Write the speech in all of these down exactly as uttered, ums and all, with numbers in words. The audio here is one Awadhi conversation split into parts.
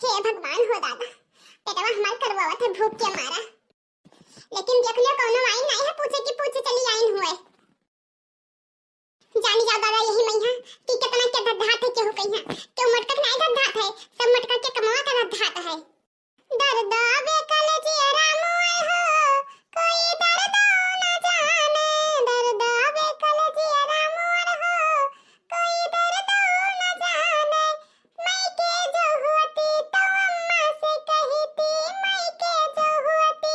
हे भगवान हो दादा, पेटवा हमार करवावत है भूख के मारा। लेकिन देख लियो, कौनो आई नहीं है पूछे कि पूछे चली आइन हुए। जानी जाओ दादा, यही मैया कि कितना के धधात है, केहू कहिया केहू मटका के नहीं धधात है, सब मटका के कमावा के धधात है। दर्द आवे कल जियरा मुअल हो, कोई दर्द न जाने। दर्द आवे कल जियरा मुअल हो, कोई दर्द न जाने। मैं के जो होती तो अम्मा से कहती, मैं के जो होती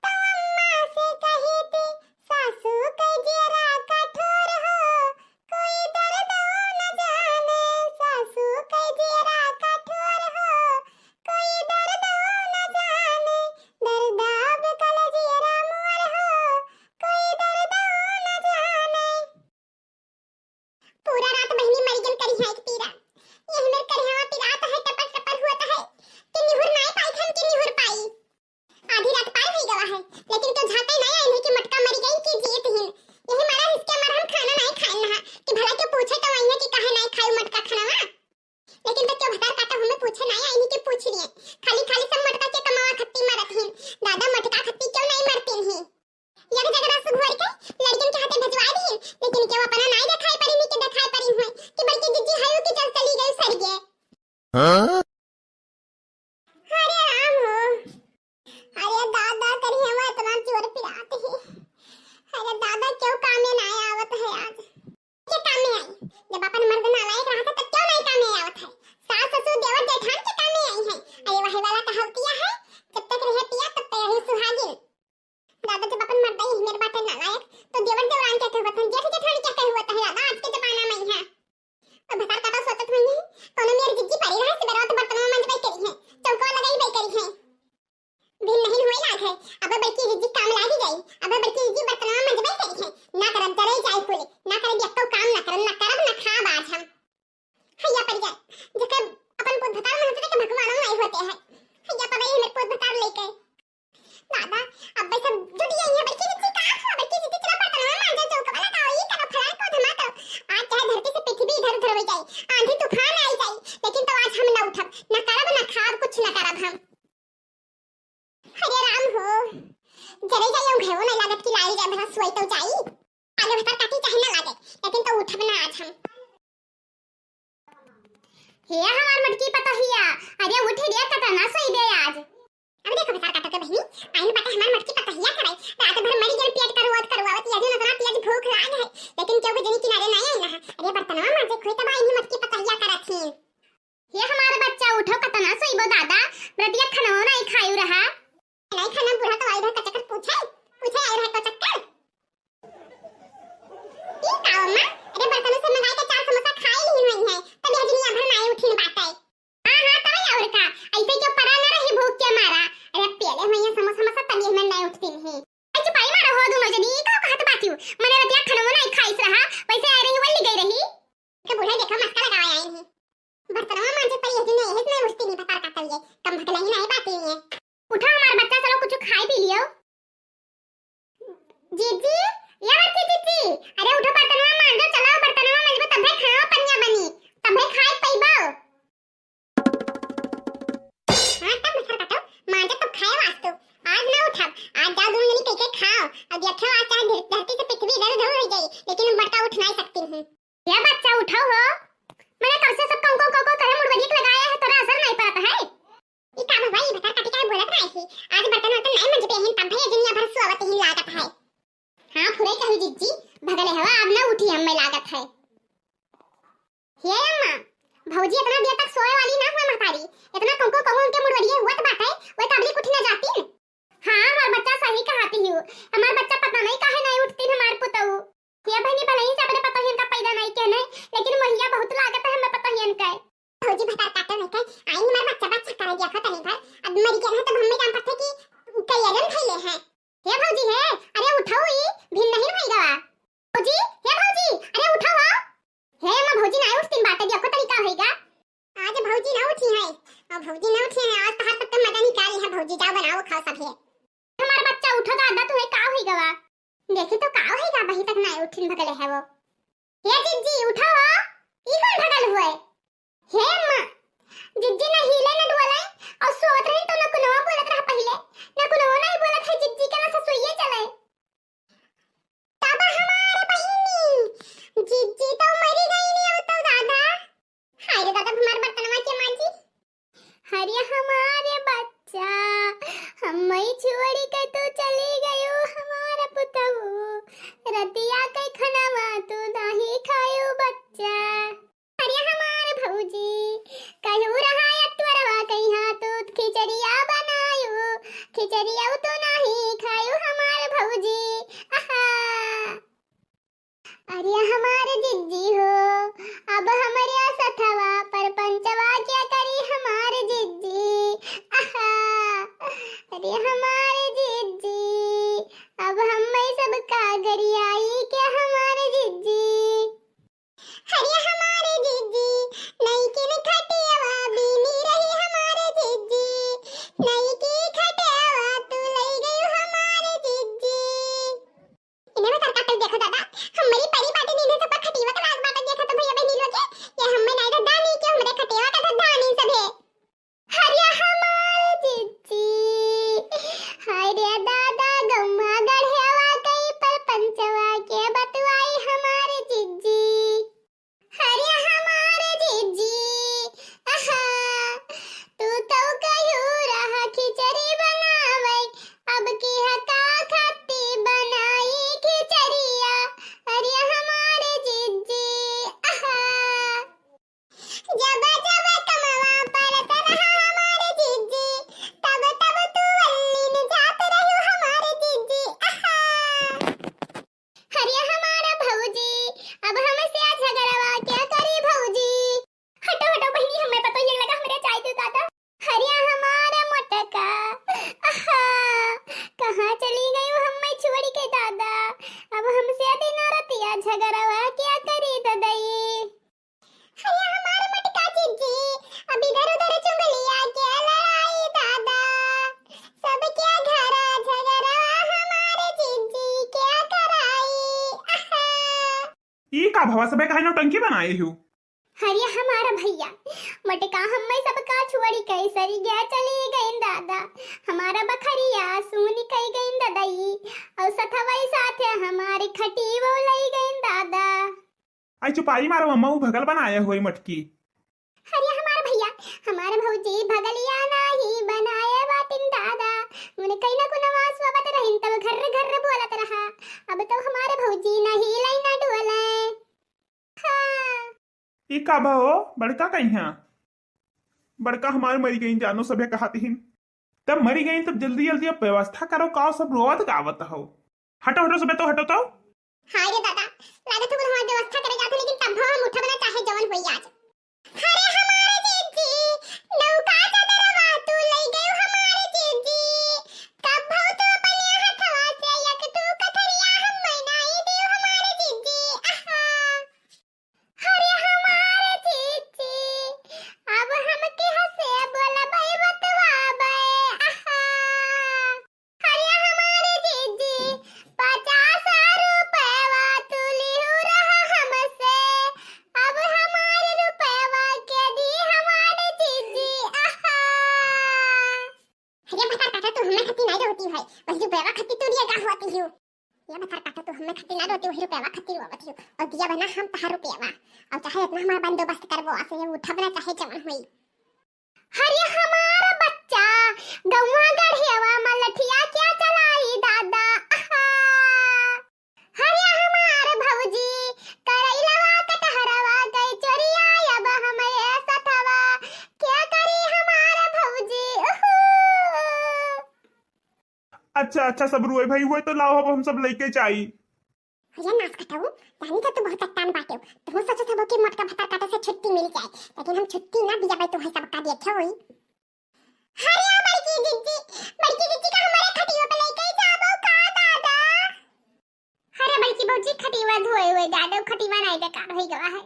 तो अम्मा से कहती, सासू के जियरा कठोर हो, कोई दर्द न जाने। सासू के जियरा कठोर हो, कोई दर्द न जाने। दर्द अब कल जियरा मोर हो, कोई दर्द न जाने। पूरा रात बहिनी मरियन करिहैं एक पीरा। यही मेर करिहवा पिरात है, टपर टपर हुअत है। कि निहुर नाय पाई, हम कि निहुर पाई। आधी रात पार हुई गवा है, लेकिन तो झांके नाय आइन है कि मटका मरि गई कि जियत हीन। यही मारा रिसके मारा हम खाना नाय खाइन रहा कि भला के पूछे तो आई है कि काहे नाय खाई मटका खाना। लेकिन तो क्यों भतार काटा हमें पूछे नाय आइन है कि पूछ लिए। खाली खाली सब मटका के कमावा खत्ती मरत हीन। दादा मटका खत्ती क्यों नाय मरतीन ही। एक जगह रस घोर के लड़किन के हाथे भेजवा दी, लेकिन केहू अपना नाई देखाई परी, नी के देखाई परी हुए कि बड़की जिज्जी हयू के चल चली गई सरगे। हाँ? अरे राम हो, अरे दादा करी हम इतना जोर पिरात ही। अरे दादा क्यों कामे ना आवत है आज? के कामे आई? जब अपन मर्द नालायक रहा था तब क्यों नहीं कामे आवत है? सास ससुर देवर जेठान के कामे आई है। अरे वही वाला कहावतिया है, जब तक रहे पिया तब तक रहे सुहागिन। दादा जब अपन मर्दा यही मेर बाटे नालायक, तो देवर देवरान क्या कहवत हन, जेठ जेठानी क्या कहवत है दादा आज के जमाना में है। अब भतार काटा सोचत हुई है, कोनो मेर जिज्जी परी रहा, सिबेरवा तो बर्तनवा मंजबे करी है, चौकवा लगाई बे करी है। दिन नहीं हुए लाग है, अब बड़की जिज्जी काम लागी जाई, अब बड़की जिज्जी बर्तनवा मंजबे करी है, ना करब जरे जाए कुले, ना करब यक्को काम ना करब, ना करब ना खाब आज हम। हैया पड़ जाए, जेकर अपन पूत भतार मनते के भगवान नहीं होते हैं। हैया पड़ गई मेरे पूत भतार लेके। दादा, अब भाई सब जुट गई है, बड़की जिज्जी का आँख, बड़की जिज्जी चला बर्तनवा मांजा, चौकवा लगाओ, ये करो, फलान को धमा करो। आज चाहे धरती से पृथ्वी इधर उधर हो जाए, आंधी तूफान आई जाए, लेकिन तो आज हम ना उठब, ना करब, ना खाब, कुछ ना करब हम। अरे राम हो, जरे जाई, हम घरो नहीं लागत कि लाई जाए, भला सोई तो जाई। आगे भतार काटी चाहे ना लागे, लेकिन तो उठब ना आज हम। हे हमार मटकी पतोहिया, अरे उठ रे, कतना सोइबे आज। अब देखो भतार काटो के बहिनी, आइन बाटे हमार मटकी पतोहिया कराई। रात भर मरी गल पेट करवावत करवावत, ये दिन इतना तेज भूख लाग है, लेकिन केहू जनी किनारे नहीं आई रहा। अरे बर्तनवा मांजे खोई तब आई मटकी पतोहिया करत ही। हे हमार बच्चा उठो, कतना सोइबो दादा, बरतिया खनवा नहीं खायू रहा। नहीं खाना बूढ़ा तो आई रहा कचकर पूछे, पूछे आई रहा कचकर। ई का अम्मा? अरे बर्तनों से मंगाई के चार समोसा खाए ली हुई है, तब यह दुनिया भर नाई उठिन बाटे। हाँ, हाँ, तब और का? ऐसे क्यों परा न रही भूख के मारा? अरे पेले हुई है समोसा, समोसा तब ये में नाई उठती नहीं। ऐसे पाई मारो हो दोनों जनी, ई का कहत बाटियो? मने रतिया खनवो नाई खाइस रहा, वैसे आई रही वल्ली गई रही। के बूढ़ा देखा मस्का लगावा आई नहीं। बर्तनवा मांजे पड़ी है, जिन्हें यही में उठती नहीं, भतार काटल ये, कम भकला ही नहीं बात ही है। उठा हमार बच्चा, चलो कुछ खाई पी लियो। जीजी, या बड़की जीजी, अरे उठो, बर्तनवा मांजो, चलो बर्तनवा मांजबो, तब्बे खाओ पनिया बनी, तब्बे खाए पइबो। हाँ, तब भतार काटो, मांजो तब खाए वास्तु। आज ना उठब, आज जाओ दोनों जनी कह के खाओ, अब देखे आज चाहे धर-, धरती से पृथ्वी इधर उधर हो जाई, लेकिन मटका उठ नहीं सकती हूँ। या बच्चा उठो हो, मैंने कब से सब कौं कौं कौं कौं करे मुड़वरिक लगाया है, तोरा असर नहीं पड़ता है। ई का भवा, ई भतार काटी काहे बोलत रहे थी? आज बर्तन वर्तन नहीं मंजबे हिन, तब भैया दुनिया भर सोवत हिन लागत है। हाँ, फुरे कहू जिज्जी, भगले हवा, अब ना उठी हमें लागत है। हे अम्मा, भौजी इतना देर तक सोए वाली ना हुआ महतारी, इतना कौं कौं कौं उनके मुड़वरिए हुआ तो बात है, वह तबली उठी ना जाती। हाँ, हमार बच्चा सही कहती हूँ, हमार बच्चा पता नहीं काहे नहीं उठती हमार पुतऊ। हे बहनी, भले ही से अपने पतोहियन का पैदा नहीं कहने, लेकिन मोहिया बहुत लागत है हमें पतोहियन का। भौजी भतार काटो नहीं कहे, आई हमार बच्चा बच्चा करे दिया खो तनी भर, अब मरी गया है तब हमें जान पड़ते कि करिया जन खैले हैं। हे भौजी हे, अरे उठाओ ई, भिन नहीं भाई गवा। भौजी, हे भौजी, अरे उठाओ हो। हे अम्मा भौजी ना उठतीन बाटे, देखो तनी का होइगा। आज भौजी ना उठी है, और भौजी ना उठी है, आज तहार सबके मजा निकाल है भौजी, जाओ बनाओ खाओ सब है। हमार बच्चा उठो दादा, तू है का होइगा वा? देखी तो का होइगा, अबही तक ना उठिन भगले है वो। हे जिज्जी उठो हो, ई कौन भगल हुए? हे अम्मा, जिज्जी ना हिले ना डोले ये हमारे बच्चा, हम्मई छोड़ी के तू चली गयू हमार पुतऊ। रतिया के खनवा तू नाही खायू बच्चा। अरे हमार भौजी, कहू रहा अतवरवा कहिया तू खिचड़िया बनायू, खिचड़िया तू नाही खायू हमार भौजी। आहा। अरे हमार जिज्जी हो, अब हमरे सथवा परपंचवा क्या करी हमार जिज्जी। आहा, अरे हमार जिज्जी, अब हम्मई सबका गरियाई क्या हमार जिज्जी। अरे हमार जिज्जी, नई किन खटियावा बीनी रही हमार जिज्जी, नई की खटियावा तू लई गयू हमार जिज्जी। इन्हें में सरका कल देखो दादा, हमरी परी बाटे नींद से पर खटियावा के लाग बाटे देखो तो भैया बहनी लोग के, ये हम्मे नाई तो दानी के हमरे खटियावा का तो दानी सब है। हरिया हमार जिज्जी, हाय रे दादा गम्मा गढ़ेवा कई परपंचवा के बतवाई हमार जिज्जी। अरे हमार जिज्जी, आहा, तू तो कहू रहा खिचड़ी बनावे, अब की हका खाती बनाई खिचड़िया। अरे हमार जिज्जी, आहा, जब जब कमवा परत रहा हमार जिज्जी, तब तब तू वल्ली में जात रहू हमार जिज्जी, आहा। अरे हमारा भौजी, अब हमसे आ झगड़वा क्या करी भौजी? हटो, हटो बहिनी, हमें पतो ये लगा, हमरे जाए दो दादा। अरे हमारा मोटका, आहा, कहाँ चली गई हमें छोड़ी के दादा? अब हमसे दिन रतिया झगड़वा क्या करी ददई? अरे हमार मटका जिज्जी, अब इधर उधर चुगलिया के लड़ाई दादा, सबके घरा झगड़ा हमार जिज्जी क्या कराई। आहा। ई का भवा सबे काहे नौटंकी बनाए हो? अरे हमारा भैया, मटका हम्मे सबका छोड़ी के सरी गया चली गईन दादा, हमारा बखरिया सूनी कई गईन ददई, और सथवई साथे हमारी खटी वो लई गईन दादा। आई चुपाई मारो अम्मा, ऊ भगल बनाए होई मटकी। अरे हमार भैया, हमार भौजी भगलिया नाही बनाए बाटिन दादा। उनके ना कुनवा सोबत रहिन तब घर घर बोलत रहा। अब तो हमार भौजी नाही लइना डोले। हाँ। ई का बा हो, बड़का कहिया? बड़का हमार मरी गईन जानो सभे कहत हिन। तब मरी गई तब जल्दी जल्दी अब व्यवस्था करो, का सब रोवत गावत हो? हटो हटो सबे तो हटो तो। हाय रे दादा, लागत है कुल हमार व्यवस्था करे जात है, लेकिन तब हम उठब ना चाहे जवन होई आज। अरे हमारे जिज्जी, नौका चादरवा तू लई गयो हमारे जिज्जी, तब भौ तू अपने हथवा से एक तू कथरिया हम मनाई दियो हमारे जिज्जी। आहा। अरे हमार जिज्जी, अब हम केहसे बोलबै बतवाबै, आहा। अरे हमार जिज्जी, पचास रुपयवा तू लिहू रहा हमसे, अब हमार रुपयवा के दी हमार जिज्जी, आहा। अरे भतार काटा, तू हमें खाती नहीं रोती है, वही रुपयवा खाती तू दिया का होती हूँ। ये भतार काटा, तू हमें खाती ना रोती, वही रुपयवा खाती रोवत हियो। और दिया बना हम तहार रुपयवा, और चाहे इतना हमारा बंदोबस्त करबो, ऐसे ये उठब ना चाहे जवन होई। अरे हमारा बच्चा, गौवा गढ़ेवा में लठिया क्या चलाई दादा, आहा। अरे हमार भौजी, करैलवा कटहरवा गई चोरिया, अब हमरे सथवा क्या करी हमार भौजी, उहू। अच्छा, अच्छा, सब रुए भाई हुए तो लाओ, अब हम सब लेके जाई। भैया नास कटाऊ, जानी तो तू बहुत चट्टान बाटे हो। तू सोचत हबो कि मोटका भतार काटे से छुट्टी मिल जाए, लेकिन हम छुट्टी ना दिया भाई, तुम्हें सबका देखे होई। अरे बड़की जिज्जी, बड़की जिज्जी का हमारे खटियो पे लेके जाबो का दादा? अरे बड़की भौजी, खटिवा धोए हुए दादा, खटिवा नहीं बेकार होई गवा है।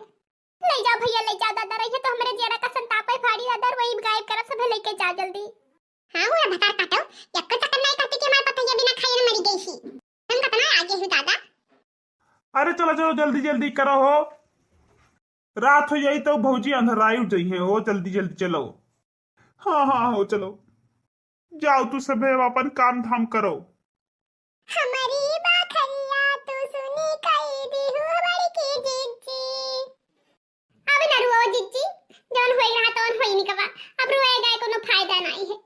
ले जाओ भैया, ले जाओ दादा, रहिए तो हमरे जियरा का संताप है फाड़ी दादा, वही गायब करब, सभे लेके जाओ जल्दी। हाँ, हुआ भतार काटो, यक्को चक्कर नहीं करती कि हमारे पतैया बिना खाए न मरी गई ही। हम कतना आगे ही दादा। अरे चलो, चलो, जल्दी, जल्दी करो हो, रात हो जाई तो भौजी अंधराई उठ जाई है हो, जल्दी, जल्दी चलो। हाँ, हाँ, हो चलो, जाओ तू सभे अपन काम धाम करो। हमारी बाखरिया तू सुनी कई दिहु बड़की जिज्जी। अब न रुओ जिज्जी, जौन होई रहा तौन होई निकवा। अब रुए गए कोनो फायदा आई है।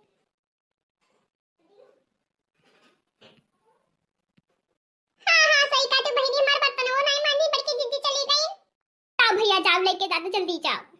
हाँ, हाँ, सही कहा तू बहिनी, हमार बर्तनवा नाहीं मांजी, बड़की दीदी चली गई। जाओ भैया, जाओ लेके जाओ, जल्दी जाओ।